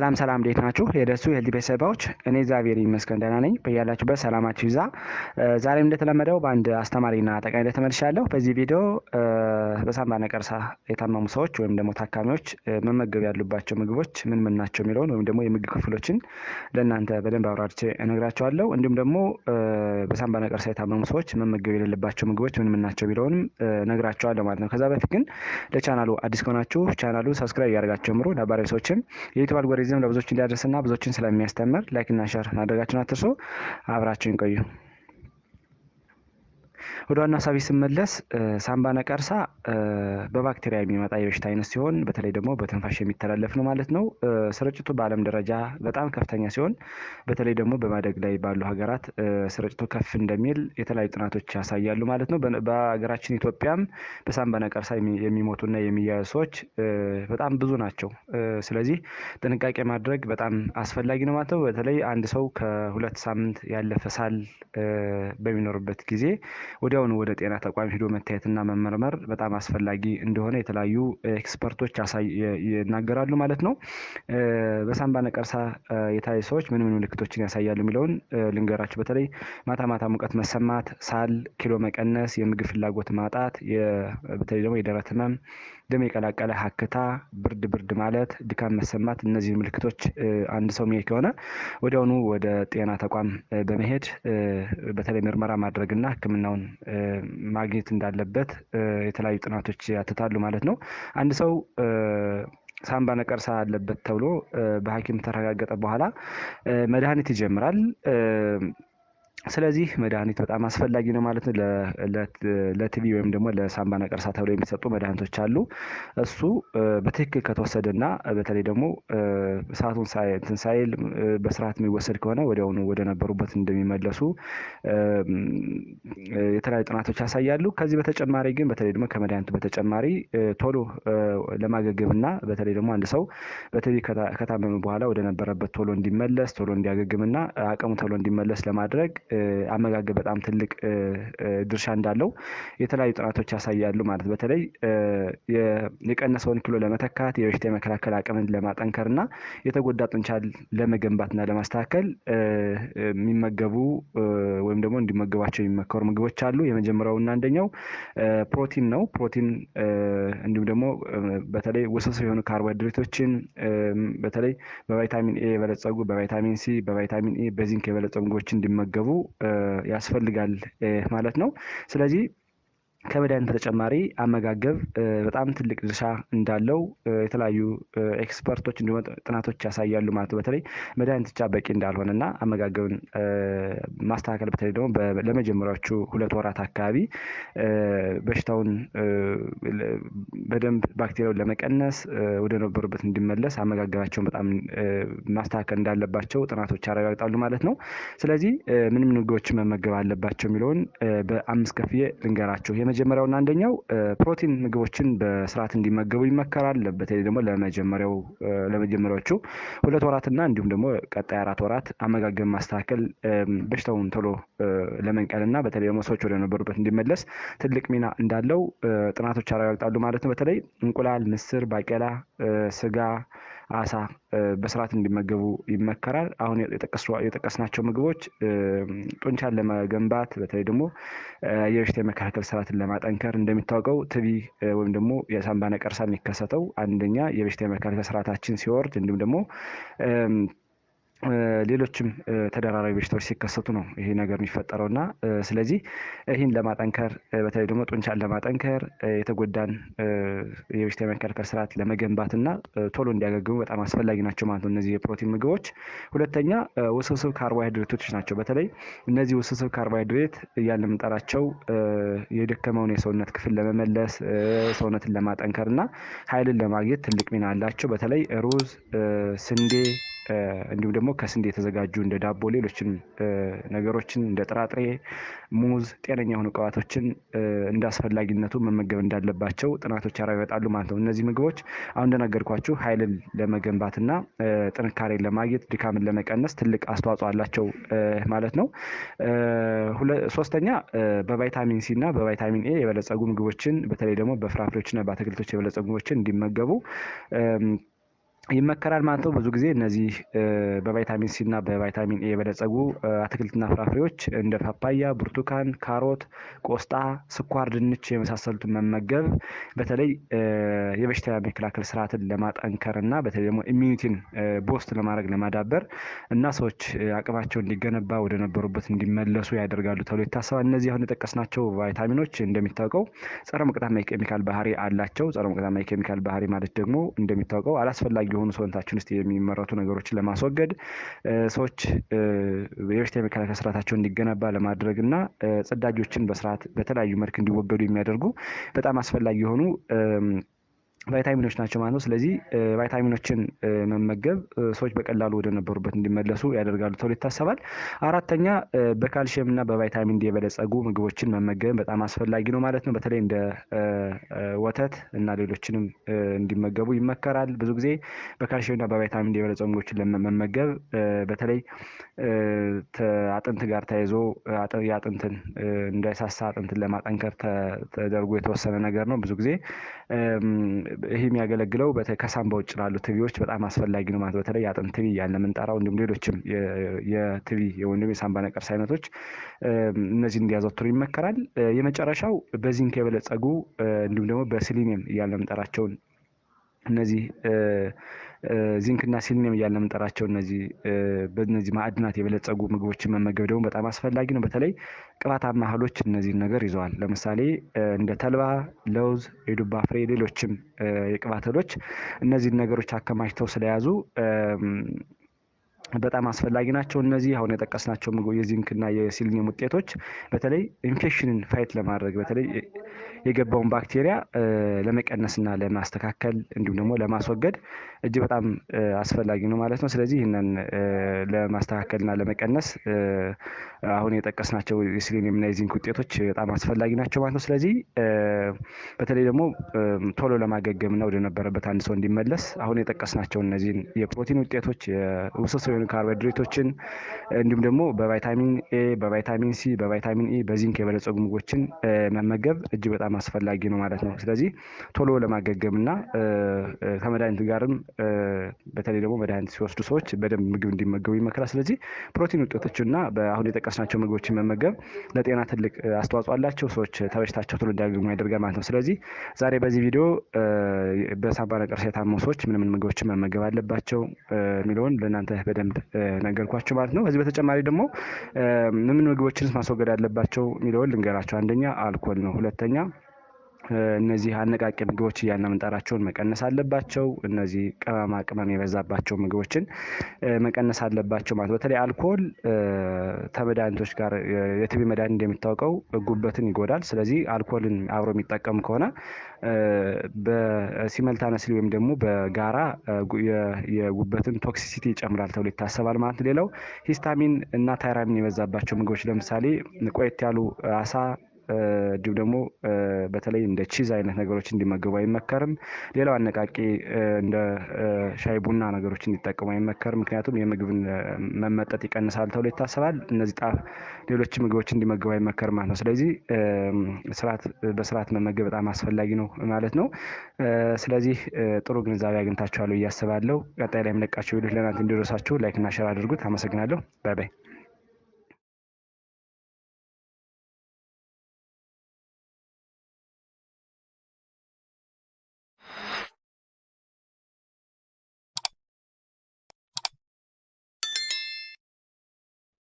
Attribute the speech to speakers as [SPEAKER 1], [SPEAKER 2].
[SPEAKER 1] ሰላም ሰላም፣ እንዴት ናችሁ? የደሱ የ Healthy ቤተሰቦች፣ እኔ እግዚአብሔር ይመስገን ደህና ነኝ። በያላችሁበት ሰላማችሁ ይብዛ። ዛሬም እንደተለመደው በአንድ አስተማሪና ጠቃሚ ላይ ተመልሻለሁ። በዚህ ቪዲዮ በሳምባ ነቀርሳ የታመሙ ሰዎች ወይም ደግሞ ታካሚዎች መመገብ ያሉባቸው ምግቦች ምን ምን ናቸው የሚለውን ወይም ደግሞ የምግብ ክፍሎችን ለእናንተ በደንብ አብራርቼ እነግራችኋለሁ። እንዲሁም ደግሞ በሳምባ ነቀርሳ የታመሙ ሰዎች መመገብ የሌለባቸው ምግቦች ምን ምን ናቸው የሚለውንም እነግራችኋለሁ ማለት ነው። ከዛ በፊት ግን ለቻናሉ አዲስ ከሆናችሁ ቻናሉ subscribe እያደረጋችሁ ጀምሩ። ነባር ሰዎችም የ YouTube algorithm ለብዙዎች እንዲያደርስና ብዙዎችን ስለሚያስተምር like እና share ማድረጋችሁን አትርሱ። አብራችሁን ቆዩ። ወደ ዋና ሀሳቤ ስመለስ ሳምባ ነቀርሳ በባክቴሪያ የሚመጣ የበሽታ አይነት ሲሆን በተለይ ደግሞ በትንፋሽ የሚተላለፍ ነው ማለት ነው። ስርጭቱ በዓለም ደረጃ በጣም ከፍተኛ ሲሆን በተለይ ደግሞ በማደግ ላይ ባሉ ሀገራት ስርጭቱ ከፍ እንደሚል የተለያዩ ጥናቶች ያሳያሉ ማለት ነው። በሀገራችን ኢትዮጵያም በሳምባ ነቀርሳ የሚሞቱና የሚያዙ ሰዎች በጣም ብዙ ናቸው። ስለዚህ ጥንቃቄ ማድረግ በጣም አስፈላጊ ነው ማለት ነው። በተለይ አንድ ሰው ከ2 ሳምንት ያለፈ ሳል በሚኖርበት ጊዜ ወዲያውኑ ወደ ጤና ተቋም ሄዶ መታየትና መመርመር በጣም አስፈላጊ እንደሆነ የተለያዩ expert ኦች ይናገራሉ ማለት ነው። በሳምባ ነቀርሳ የታዩ ሰዎች ምን ምን ምልክቶችን ያሳያሉ የሚለውን ልንገራችሁ። በተለይ ማታ ማታ ሙቀት መሰማት፣ ሳል፣ ኪሎ መቀነስ፣ የምግብ ፍላጎት ማጣት፣ በተለይ ደግሞ የደረት ህመም፣ ደም የቀላቀለ ሀክታ፣ ብርድ ብርድ ማለት፣ ድካም መሰማት፣ እነዚህ ምልክቶች አንድ ሰው የሚያይ ከሆነ ወዲያውኑ ወደ ጤና ተቋም በመሄድ በተለይ ምርመራ ማድረግና ሕክምናውን ማግኘት እንዳለበት የተለያዩ ጥናቶች ያትታሉ ማለት ነው። አንድ ሰው ሳምባ ነቀርሳ አለበት ተብሎ በሐኪም ተረጋገጠ በኋላ መድኃኒት ይጀምራል። ስለዚህ መድኃኒት በጣም አስፈላጊ ነው ማለት ነው። ለ TB ወይም ደግሞ ለሳምባ ነቀርሳ ተብሎ የሚሰጡ መድኃኒቶች አሉ። እሱ በትክክል ከተወሰደና በተለይ ደግሞ ሰዓቱን እንትን ሳይል በስርዓት የሚወሰድ ከሆነ ወዲያውኑ ወደ ነበሩበት እንደሚመለሱ የተለያዩ ጥናቶች ያሳያሉ። ከዚህ በተጨማሪ ግን በተለይ ደግሞ ከመድኃኒቱ በተጨማሪ ቶሎ ለማገገምና በተለይ ደግሞ አንድ ሰው በ TB ከታመመ በኋላ ወደ ነበረበት ቶሎ እንዲመለስ፣ ቶሎ እንዲያገግምና አቅሙ ቶሎ እንዲመለስ ለማድረግ አመጋገብ በጣም ትልቅ ድርሻ እንዳለው የተለያዩ ጥናቶች ያሳያሉ ማለት። በተለይ የቀነሰውን ኪሎ ለመተካት፣ የበሽታ የመከላከል አቅምን ለማጠንከር እና የተጎዳ ጡንቻን ለመገንባትና ለማስተካከል የሚመገቡ ወይም ደግሞ እንዲመገቧቸው የሚመከሩ ምግቦች አሉ። የመጀመሪያውና አንደኛው ፕሮቲን ነው። ፕሮቲን እንዲሁም ደግሞ በተለይ ውስብስብ የሆኑ ካርቦሃይድሬቶችን፣ በተለይ በቫይታሚን ኤ የበለጸጉ፣ በቫይታሚን ሲ፣ በቫይታሚን ኢ፣ በዚንክ የበለጸጉ ምግቦችን እንዲመገቡ ያስፈልጋል ማለት ነው። ስለዚህ ከመድኃኒት በተጨማሪ አመጋገብ በጣም ትልቅ ድርሻ እንዳለው የተለያዩ expert ኦች እንዲሁም ጥናቶች ያሳያሉ ማለት ነው። በተለይ መድኃኒት ብቻ በቂ እንዳልሆነ እና አመጋገብን ማስተካከል በተለይ ደግሞ ለመጀመሪያዎቹ 2 ወራት አካባቢ በሽታውን በደንብ ባክቴሪያውን ለመቀነስ፣ ወደ ነበሩበት እንዲመለስ አመጋገባቸውን በጣም ማስተካከል እንዳለባቸው ጥናቶች ያረጋግጣሉ ማለት ነው። ስለዚህ ምን ምን ምግቦችን መመገብ አለባቸው የሚለውን በ5 ከፍዬ ልንገራችሁ። የመጀመሪያውና አንደኛው ፕሮቲን ምግቦችን በስርዓት እንዲመገቡ ይመከራል። በተለይ ደግሞ ለመጀመሪያዎቹ 2 ወራትና እንዲሁም ደግሞ ቀጣይ 4 ወራት አመጋገብ ማስተካከል በሽታውን ቶሎ ለመንቀልና በተለይ ደግሞ ሰዎች ወደ ነበሩበት እንዲመለስ ትልቅ ሚና እንዳለው ጥናቶች ያረጋግጣሉ ማለት ነው። በተለይ እንቁላል፣ ምስር፣ ባቄላ፣ ስጋ፣ አሳ በስርዓት እንዲመገቡ ይመከራል። አሁን የጠቀስናቸው ምግቦች ጡንቻን ለመገንባት፣ በተለይ ደግሞ የበሽታ የመከላከል ስርዓትን ለማጠንከር፣ እንደሚታወቀው TB ወይም ደግሞ የሳምባ ነቀርሳ የሚከሰተው አንደኛ የበሽታ የመከላከል ስርዓታችን ሲወርድ እንዲሁም ደግሞ ሌሎችም ተደራራቢ በሽታዎች ሲከሰቱ ነው ይሄ ነገር የሚፈጠረው። እና ስለዚህ ይህን ለማጠንከር፣ በተለይ ደግሞ ጡንቻን ለማጠንከር፣ የተጎዳን የበሽታ የመከላከል ስርዓት ለመገንባት እና ቶሎ እንዲያገግሙ በጣም አስፈላጊ ናቸው ማለት ነው እነዚህ የፕሮቲን ምግቦች። ሁለተኛ ውስብስብ ካርቦሃይድሬቶች ናቸው። በተለይ እነዚህ ውስብስብ ካርቦሃይድሬት እያልን የምንጠራቸው የደከመውን የሰውነት ክፍል ለመመለስ፣ ሰውነትን ለማጠንከር እና ኃይልን ለማግኘት ትልቅ ሚና አላቸው። በተለይ ሩዝ፣ ስንዴ፣ እንዲሁም ደግሞ ከስንዴ የተዘጋጁ እንደ ዳቦ፣ ሌሎችን ነገሮችን፣ እንደ ጥራጥሬ፣ ሙዝ፣ ጤነኛ የሆኑ ቅባቶችን እንደ አስፈላጊነቱ መመገብ እንዳለባቸው ጥናቶች ያረጋግጣሉ ማለት ነው። እነዚህ ምግቦች አሁን እንደነገርኳችሁ ኃይልን ለመገንባትና ጥንካሬን ለማግኘት፣ ድካምን ለመቀነስ ትልቅ አስተዋጽኦ አላቸው ማለት ነው። ሶስተኛ በቫይታሚን ሲ እና በቫይታሚን ኤ የበለጸጉ ምግቦችን፣ በተለይ ደግሞ በፍራፍሬዎችና በአትክልቶች የበለጸጉ ምግቦችን እንዲመገቡ ይመከራል ማለት ነው። ብዙ ጊዜ እነዚህ በቫይታሚን ሲ እና በቫይታሚን ኤ የበለጸጉ አትክልትና ፍራፍሬዎች እንደ ፓፓያ፣ ብርቱካን፣ ካሮት፣ ቆስጣ፣ ስኳር ድንች የመሳሰሉትን መመገብ በተለይ የበሽታ መከላከል ስርዓትን ለማጠንከር እና በተለይ ደግሞ immunity ን boost ለማድረግ፣ ለማዳበር እና ሰዎች አቅማቸው እንዲገነባ፣ ወደ ነበሩበት እንዲመለሱ ያደርጋሉ ተብሎ ይታሰባል። እነዚህ አሁን የጠቀስናቸው ቫይታሚኖች እንደሚታወቀው ጸረ ሞቅታማ የኬሚካል ባህሪ አላቸው። ጸረ ሞቅታማ የኬሚካል ባህሪ ማለት ደግሞ እንደሚታወቀው አላስፈላጊ የሆኑ ሰውነታችን ውስጥ የሚመረቱ ነገሮችን ለማስወገድ፣ ሰዎች የበሽታ የመከላከል ስርዓታቸው እንዲገነባ ለማድረግ እና ጽዳጆችን በስርዓት በተለያዩ መልክ እንዲወገዱ የሚያደርጉ በጣም አስፈላጊ የሆኑ ቫይታሚኖች ናቸው ማለት ነው። ስለዚህ ቫይታሚኖችን መመገብ ሰዎች በቀላሉ ወደ ነበሩበት እንዲመለሱ ያደርጋሉ ተብሎ ይታሰባል። አራተኛ፣ በካልሽየም እና በቫይታሚን ዲ የበለጸጉ ምግቦችን መመገብ በጣም አስፈላጊ ነው ማለት ነው። በተለይ እንደ ወተት እና ሌሎችንም እንዲመገቡ ይመከራል። ብዙ ጊዜ በካልሽየም እና በቫይታሚን ዲ የበለጸጉ ምግቦችን መመገብ በተለይ አጥንት ጋር ተያይዞ የአጥንትን እንዳይሳሳ፣ አጥንትን ለማጠንከር ተደርጎ የተወሰነ ነገር ነው። ብዙ ጊዜ ይህ የሚያገለግለው ከሳምባ ውጭ ላሉ ቲቢዎች በጣም አስፈላጊ ነው ማለት፣ በተለይ የአጥንት ቲቢ እያልን የምንጠራው እንዲሁም ሌሎችም የቲቢ ወይም የሳምባ ነቀርሳ አይነቶች እነዚህ እንዲያዘወትሩ ይመከራል። የመጨረሻው በዚንክ የበለጸጉ እንዲሁም ደግሞ በሲሊኒየም እያልን የምንጠራቸውን፣ እነዚህ ዚንክ እና ሲሊኒየም እያልን የምንጠራቸው እነዚህ በእነዚህ ማዕድናት የበለጸጉ ምግቦችን መመገብ ደግሞ በጣም አስፈላጊ ነው። በተለይ ቅባታማ እህሎች እነዚህን ነገር ይዘዋል። ለምሳሌ እንደ ተልባ፣ ለውዝ፣ የዱባ ፍሬ፣ ሌሎችም የቅባት እህሎች እነዚህን ነገሮች አከማችተው ስለያዙ በጣም አስፈላጊ ናቸው። እነዚህ አሁን የጠቀስናቸው ምግብ የዚንክ እና የሲሊኒየም ውጤቶች በተለይ infection ን fight ለማድረግ፣ በተለይ የገባውን ባክቴሪያ ለመቀነስና ለማስተካከል እንዲሁም ደግሞ ለማስወገድ እጅግ በጣም አስፈላጊ ነው ማለት ነው። ስለዚህ ይህንን ለማስተካከልና ለመቀነስ አሁን የጠቀስናቸው የሲሊኒየም እና የዚንክ ውጤቶች በጣም አስፈላጊ ናቸው ማለት ነው። ስለዚህ በተለይ ደግሞ ቶሎ ለማገገምና ወደ ነበረበት አንድ ሰው እንዲመለስ አሁን የጠቀስናቸው እነዚህን የፕሮቲን ውጤቶች፣ ውስብስብ የሆኑ ካርቦሃይድሬቶችን እንዲሁም ደግሞ በቫይታሚን ኤ፣ በቫይታሚን ሲ፣ በቫይታሚን ኢ፣ በዚንክ የበለጸጉ ምግቦችን መመገብ እጅግ በጣም አስፈላጊ ነው ማለት ነው። ስለዚህ ቶሎ ለማገገም እና ከመድኃኒት ጋርም በተለይ ደግሞ መድኃኒት ሲወስዱ ሰዎች በደንብ ምግብ እንዲመገቡ ይመከራል። ስለዚህ ፕሮቲን ውጤቶችና አሁን የጠቀስናቸው ምግቦችን መመገብ ለጤና ትልቅ አስተዋጽኦ አላቸው። ሰዎች ተበሽታቸው ቶሎ እንዲያገግሙ ያደርጋል ማለት ነው። ስለዚህ ዛሬ በዚህ ቪዲዮ በሳምባ ነቀርሳ የታመሙ ሰዎች ምን ምን ምግቦችን መመገብ አለባቸው የሚለውን ለእናንተ በደንብ ነገርኳችሁ ማለት ነው። ከዚህ በተጨማሪ ደግሞ ምን ምግቦችንስ ማስወገድ አለባቸው የሚለውን ልንገራቸው። አንደኛ አልኮል ነው። ሁለተኛ እነዚህ አነቃቂ ምግቦች እያልን የምንጠራቸውን መቀነስ አለባቸው። እነዚህ ቅመማ ቅመም የበዛባቸው ምግቦችን መቀነስ አለባቸው ማለት። በተለይ አልኮል ከመድኃኒቶች ጋር፣ የቲቢ መድኃኒት እንደሚታወቀው ጉበትን ይጎዳል። ስለዚህ አልኮልን አብሮ የሚጠቀሙ ከሆነ በ simultaneously ወይም ደግሞ በጋራ የጉበትን toxicity ይጨምራል ተብሎ ይታሰባል ማለት ነው። ሌላው histamine እና tyramine የበዛባቸው ምግቦች፣ ለምሳሌ ቆየት ያሉ አሳ እንዲሁም ደግሞ በተለይ እንደ cheese አይነት ነገሮች እንዲመገቡ አይመከርም። ሌላው አነቃቂ እንደ ሻይ ቡና ነገሮች እንዲጠቀሙ አይመከርም። ምክንያቱም የምግብን መመጠጥ ይቀንሳል ተብሎ ይታሰባል። እነዚህ ሌሎች ምግቦች እንዲመገቡ አይመከርም ማለት ነው። ስለዚህ ስርዓት በስርዓት መመገብ በጣም አስፈላጊ ነው ማለት ነው። ስለዚህ ጥሩ ግንዛቤ አግኝታችኋል ብዬ አስባለሁ። ቀጣይ ላይ የምለቃቸው ቪዲዮዎች ለእናንተ እንዲደርሳችሁ like እና share አድርጉት። አመሰግናለሁ። Bye bye።